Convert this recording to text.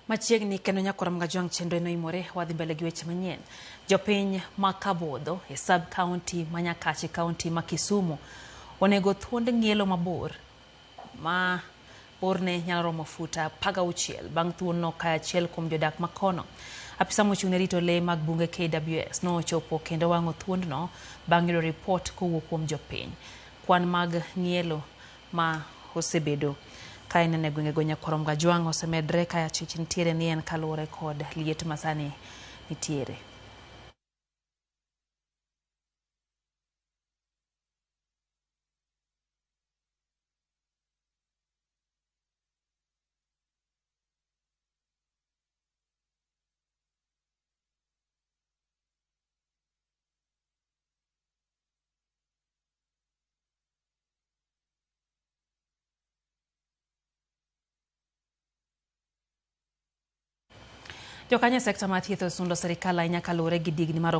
Machiegni kendo nyakwar Mgajwang' chenro eno imore wadhi mbele gi weche manyien. Jopiny ma Kabudho e sub county ma Nyakach e county ma Kisumu onego thuond ng'ielo mabor ma borne nyalo romo fut 16 bang' thuondno kayo achiel kuom jodak ma kono. Apisa mochung' ne rito lee mag bunge KWS nochopo kendo wang'o thuondno bang' yudo ripot kowuok kuom jopiny. Kwan mag ng'ielo ma osebedo ka ineno e gwengego nyakwar Mgajwang' osemedre ka achich nitiere ni en kaluwore kod liet masani nitiere. Jokanyo e sekta mar thieth osundo sirikal ahinya kaluwore gi digni mar